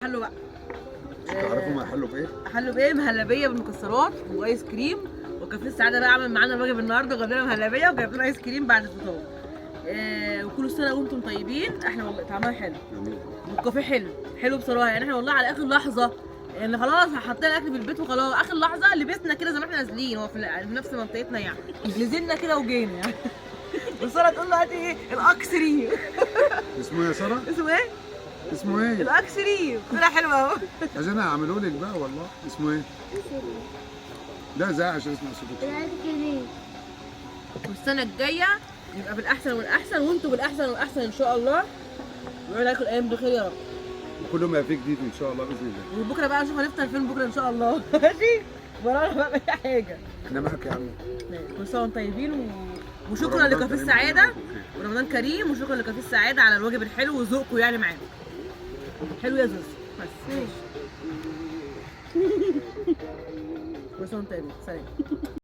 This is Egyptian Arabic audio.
حلو بقى. تعرفوا ما حلو بايه؟ حلو بايه؟ مهلبية بالمكسرات وايس كريم. وكافيه السعادة بقى عمل معانا الواجب النهارده، وجاب لنا مهلبية وجاب لنا ايس كريم بعد الفطار. وكل سنة وانتم طيبين. احنا والله طعمها حلو. جميل. والكافيه حلو حلو بصراحة، يعني احنا والله على اخر لحظة يعني خلاص حطينا الاكل في البيت وخلاص، اخر لحظة لبسنا كده زي ما احنا نازلين، هو في نفس منطقتنا يعني، نزلنا كده وجينا يعني. وسارة تقول له هات ايه؟ الاكسري. اسمه ايه يا ساره؟ اسمه ايه؟ اسمه ايه؟ الاكسري. طلع حلو اهو. عشان اعمله لك بقى والله. اسمه ايه؟ لا زي عشان اسمع صوتك. الايس كريم. والسنة الجاية يبقى بالاحسن والاحسن، وانتوا بالاحسن والاحسن ان شاء الله. ويقعد عليكم الايام بخير يا رب. وكل ما في جديد ان شاء الله باذن الله. وبكره بقى نشوف هنفطر فين بكره ان شاء الله. ماشي، ورانا بقى اي حاجة. احنا معاك يا عم. كل سنة وانتم طيبين وشكرا ورمضان لكافيه كريم السعادة. عليكم بخير. ورمضان كريم، وشكرا لكافيه السعادة على الواجب الحلو وذوقكم يعني معانا. حلو يا زوز. بس ماشي. كل سنة وانتم طيبين. سلام.